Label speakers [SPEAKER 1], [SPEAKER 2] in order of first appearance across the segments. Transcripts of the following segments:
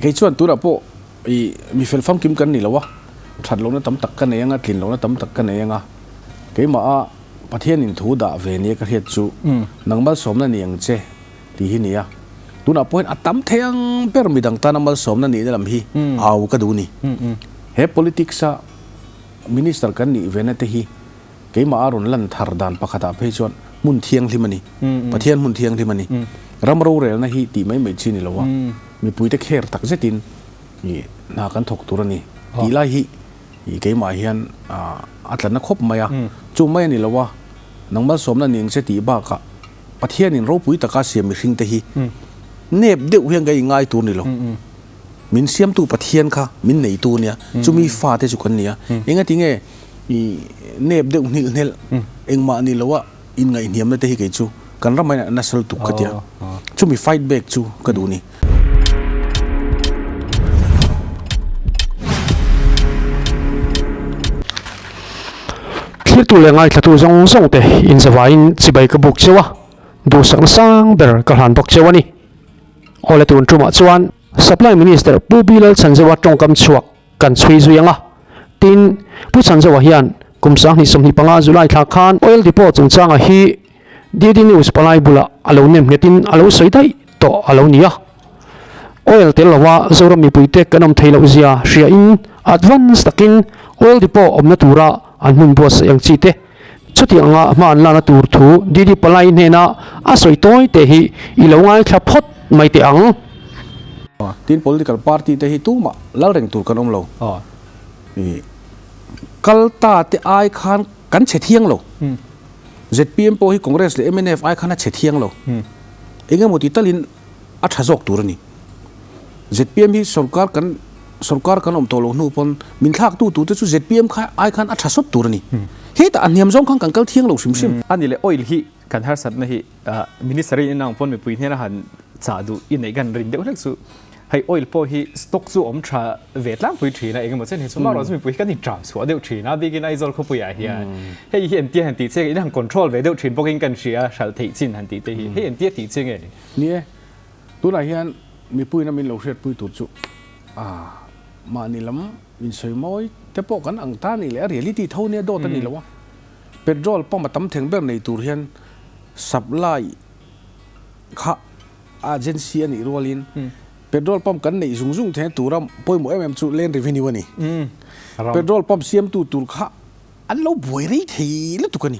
[SPEAKER 1] Kei chuan tunah pawh i mi fel famkim kan ni lo a, that lohna tam tak ka nei anga, tlin lohna tam tak ka nei anga, keimaha Pathianin thu dah ve nia ka hriat chu nang malsawmna ni ang che tih hi nia. Tunah pawhin a tam thei ang ber midang tana malsawmna nihna lam hi au ka duh ni. He politics a minister kan nih vena te hi keimah a rawn lan thar dan pakhatah phei chuan hmun thianghlim a ni. Pathian hmun thianghlim a ni. Ram rorelna hi tih mai mai chi ni lo a, mipuite kher tak zetin hna kan thawk tur a ni tih lai hi keimah hian a tla na khawp mai a. Chu mai a ni lo a, nang malsawmna ning che tih bakah Pathianin ropui taka siam mihringte hi nep deuh hian ka inngai tur ni lo. Min siamtu Pathian kha min neitu nia, chumi fate chu kan nia. Engati nge i nep deuh hnilh hnelh engmah ni loa inngaihhniamna te hi kei chu kan ramah hian a nasa lutuk ka tia. Chumi fight back chu ka duh ni.
[SPEAKER 2] Thiltu leh ngaithlatu zawng zawng te inzavaiin chibai ka buk cheu a, duhsakna sang ber ka hlan bawk cheu a ni. Awle tun tumah chuan Supply Minister Pu Bilal Chhanzoa tawngkam chhuak kan chhui zui ang a. Tin, Pu Chhanzoa hian kum 2025 July thla khan Oil Depot chungchanga hi DD News palai bulah a lo nem nghetin a lo sawi daih tawh a lo ni a. Oil tel lova Zoram mipuite kan awm thei loh zia hriain advance takin Oil Depot awmna tura an hmun buatsaih ang chi te Chutiang anga hma an lana tur thu DD Palai hnena a sawi tawi teh hi i lo ngaithla phawt mai teh ang.
[SPEAKER 1] Tin political party te hi tumah lal reng tur kan awm lo. I kal ta te ai khan kan chhe thiang lo. Zpm pawh hi Congress leh mnf ai khan a chhe thiang lo. Engemaw ti talin a tha zawk tur a ni. Zpm hi sorkar kan sorkar kan awm tawh loh hnu pawn min thlak tu tur te chu zpm kha ai khan a tha sawt tur a ni. Hetah a hniam zawng khan kan kal thiang lo hrim hrim.
[SPEAKER 3] A ni leh oil hi kan harsatna hi minister in inang pawn mipui hnena han chah duh i neih kan rin deuh hlek chu hei oil pawh hi stock chu awm tha ve tlangpui thin a engemaw chen hi chu marawh chu mipui hi kan intram chhuah deuh thin a bikin Aizawl khawpuiah hian hei hi entia han tih che in han control ve deuh thin bawkin kan hria hralh theih chin han tih te hi hei entia tih che nge ni?
[SPEAKER 1] Ni e, Tunah hian mipuiin a min lo hriatpui tur chu a mahni lam insawi mawi te pawh kan ang ta nih leh a reality tho nia dawt a ni lo a. Petrol pump a tam theng ber nei tur hian supply kha agency a nih rualin petrol pump kan neih zung zung thei tura pawimawh em em chu land revenue a ni. Petrol pump siamtu tur kha an lo buai rei thei lutuk a ni.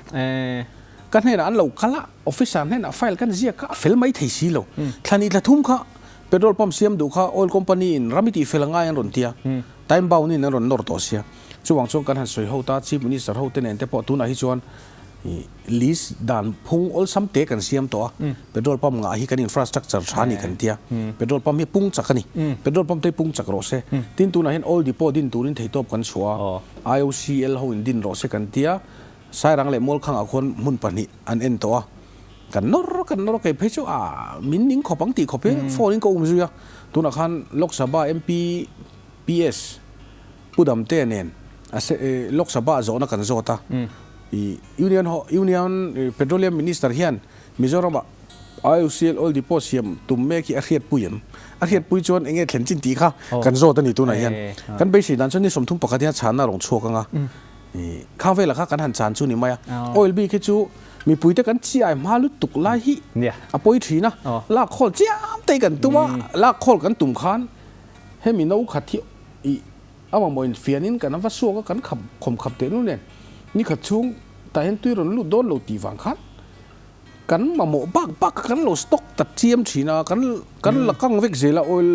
[SPEAKER 1] Ka hnenah an lo kal a. Officer hnenah file kan ziak kha a fel mai thei si lo. Thla ni thla thum kha petrol pump siam duh kha oil company in ram i tih fel a ngai an rawn ti a, time bound in an rawn nawr tawh sia. Chuvang chuan kan han sawi ho ta, Chief Minister ho te nen te pawh tunah hi chuan list dan phung awlsam te kan siam tawh a, petrol pump ngah hi kan infrastructure tha a ni kan ti a, petrol pump hi pung chak a ni, petrol pump te hi pung chak rawh se. Tin tunah hian oil depot din turin theitawp kan chhuah a, IOCL ho in din rawh se kan ti a, Sairang leh Mualkhangah khuan hmun pahnih an en tawh a, kan nawr kan nawr a, kei phei chu ah min ning khawp ang tih khawp hi phone in ka um zui a, tunah khan Lok Sabha MP PS Pu Damtea nen a Lok Sabha zawhna kan zawt a, i Union ho Union Petroleum Minister hian Mizoramah IOCL Oil Depot siam tum mek hi a hriatpui em? A hriatpui chuan eng nge thlen chin tih kha kan zawt a ni tunah hian. Kan beisei dan chuan ni 31 hian chhanna a rawn chhuak ang a. Khang velah kha kan han chan chu ni mai a. Oil bik hi chu mipuite kan chiai hma lutuk lai hi a pawi thin a. Lak khawl chiam te hi kan tum a, lak khawl kan tum khan hemi no khat hi ih a mamawh in fianin kan va suak a, kan khap khawm khap teh lul nen ni khat chhung tah hian tui rawn lut dawn lo tih vang khan kan mamawh bak bak kha kan lo stock ta chiam thin a, kan kan la kang vek zel a oil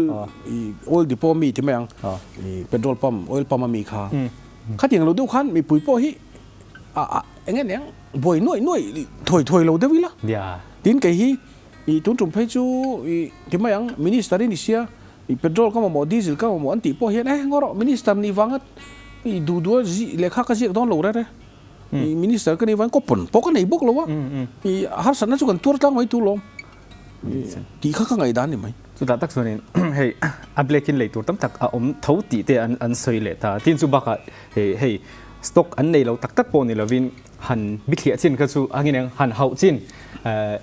[SPEAKER 1] ih oil depot ami ti mai ang ih petrol pump oil pump ami kha khatiang lo deuh khan mipui pawh hi a a eng nge niang buai nuaih nuaih thuai thuai lo deuh ila tin kei hi ih tun tum phei chu ih ti mai ang minister i ni sia ih petrol ka mamawh diesel ka mamawh an tih pawh hian eh ngaw rawh minister nih vanga ih duh duh a lehkha ka ziak dawn lo rere. I minister ka nih vangin coupon pawh ka nei bawk lo a, i harsatna chu kan tuar tlang mai tur lawm tih kha ka ngaihdan ni mai.
[SPEAKER 3] Chutah tak chuanin hei a black in lei tur tam tak a awm tho tih te an sawi leh ta. Tin chu bakah hei hei stock an nei lo tak tak pawh ni lovin han bithliah chin kha chu angin eng han hauh chin.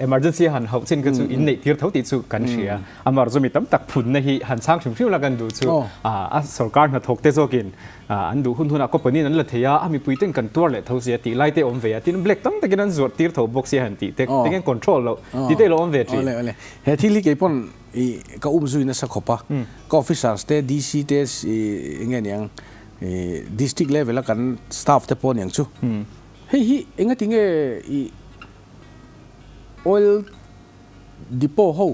[SPEAKER 3] Emergency han hauh chin kha chu in neih tir tho tih chu kan hria. Amaherawhchu chu mi tam tak phunna hi han chhang hrim hrim la kan duh chu a sorkar hnathawk te zawkin an duh hun hunah company in an la thei a, a mipui ten kan tuar leh tho sia tih lai te awm ve a, tin black tam takin an zuarh tir tho bawk sia han tih te tinge control loh tih te ilo awm ve thin.
[SPEAKER 1] Awle awle he thil hi kei pawn i ka um zui nasa khawp a, ka officers te DC te enge niang district level a kan staff te pawh niang chu hei hi engati nge i oil depot ho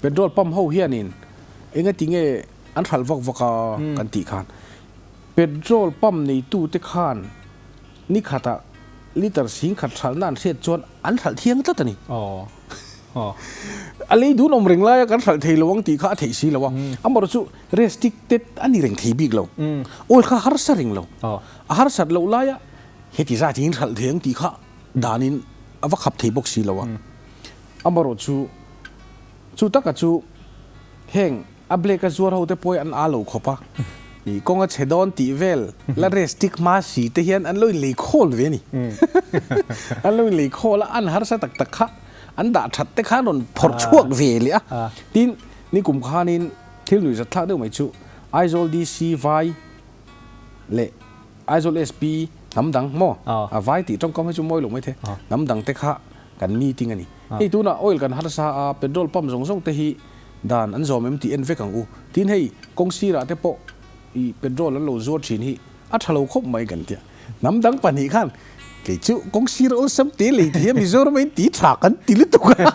[SPEAKER 1] petrol pump ho hianin engati nge an hralh vak vak a kan tih khan petrol pump neitu te khan ni khatah liter sing khat hralhna an hriat chuan an hralh thiang tlat a ni. A lei dun awm reng laia kan hralh thei lo ang tih kha a theih si lo a, amaherawhchu chu restricted a ni reng thei bik lo, oil kha harsa reng lo, a harsat loh laia heti zat hi in hralh thei ang tih kha danin a va khap thei bawk si lo a. Amaherawhchu chu taka chu heng a black a zuar ho te pawh hi an aa lo khawp a, ih kawng a chhe dawn tih vel la rest tik hma si te hian an lo inlei khawl ve a ni. An lo inlei khawl a, an harsa tak tak kha an dah that te kha an rawn phawrh chhuak ve leh a. Tin, nikum khanin thil nuihzat thlak deuh mai chu Aizawl DC vai leh Aizawl SP hnam dang maw? A vai tih tawngkam hi chu mawi lo mai the. Hnam dang te kha kan meeting a ni. Hei tunah oil kan harsa a, petrol pump zawng zawng te hi dan an zawm em tih en vek ang u. Tin hei kawng sirah te pawh i petrol an lo zuar thin hi a tha lo khawp mai kan tia. Hnam dang pahnih khan kei chu kawng sir awlsam te lei thei a Mizoram a in ti tha kan ti lutuk a.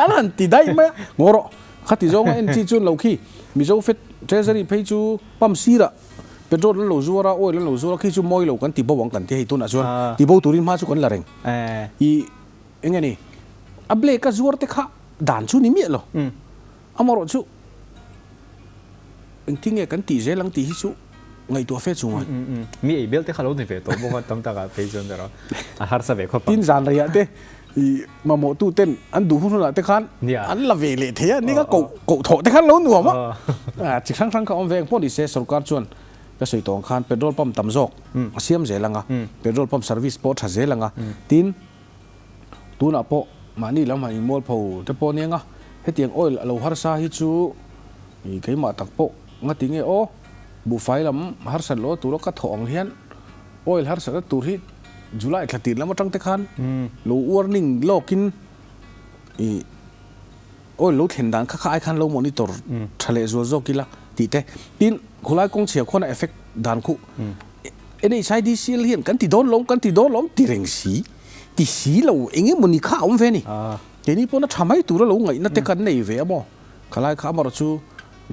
[SPEAKER 1] An han ti daih mai a. Ngaw rawh khati zawnga en chi chuan lo khi Mizo Fed Treasury phei chu pump sirah Petrol an lo zuar a, oil an lo zuar a, khi chu mawi lo kan ti bo ang kan ti hei tunah chuan ti bo turin hma chu kan la reng. I eng nge ni, a black a zuar te kha dan chu ni miah lo. Amaherawh chu engtin nge kan tih zel ang tih hi chu ngaihtuah fe chu ngai.
[SPEAKER 3] Mi ei bel te kha lo ni ve tawh bawk a, tam takah phei chuan erawh a harsa ve khawp ang.
[SPEAKER 1] Tin zan reiah te I mamawhtu ten an duh hun hunah te khan an la ve leh thei a, ni ka koh koh thawh te khan lo nuam a. Chi hrang hrang kha awm ve engpawh ni se sorkar chuan ka sawi tawh ang khan petrol pump tam zawk a siam zel ang a, petrol pump service pawh a tha zel ang a, tin tunah pawh mahni lam han inmualpho te pawh aniang a, hetiang oil a lo harsa hi chu i keimah tak pawh ngati nge aw buhfai lam harsat loh tura ka thawh ang hian Oil harsatna tur hi July thla tir lam atang te khan lo warning lawkin i oil lo thlen dan kha kha ai khan lo monitor tha leh zual zawk ila tih te. Tin, khulai kawng chhia khuan a effect dan khu NHIDCL hian kan ti dawn lawm kan ti dawn lawm ti reng si ti si lo eng emawni kha a awm ve a ni. Keini pawn a tha mai tura lo ngaihna te kan nei ve a maw? Khalai kha amaherawh chu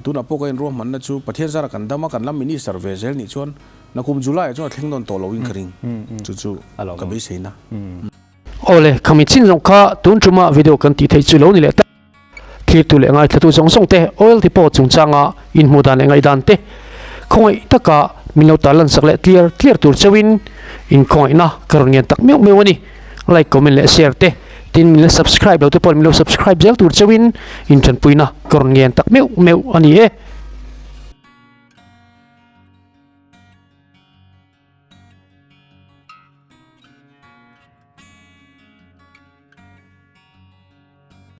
[SPEAKER 1] tunah pawh ka inruahmanna chu Pathian zara kan dam a kan la minister ve zel nih chuan Nakum July ah chuan a thleng dawn tawh lo in ka ring. Chu chu ka beisei na.
[SPEAKER 2] Awle, khami chin zawng kha tun tuma video kan tih theih chu lo ni leh ta. Thirtu leh ngaithlatu zawng zawng te oil depot chungchanga inhmuh dan leh ngaihdan te khawngaih taka min lo tarlan sak leh tliar tliar tur chauhin inkhawngaihna ka rawn ngen tak meuh meuh a ni. Like, comment leh share te tin min la subscribe lo te pawh min lo subscribe zel tur chauhin intanpuina ka rawn ngen tak meuh meuh a ni e.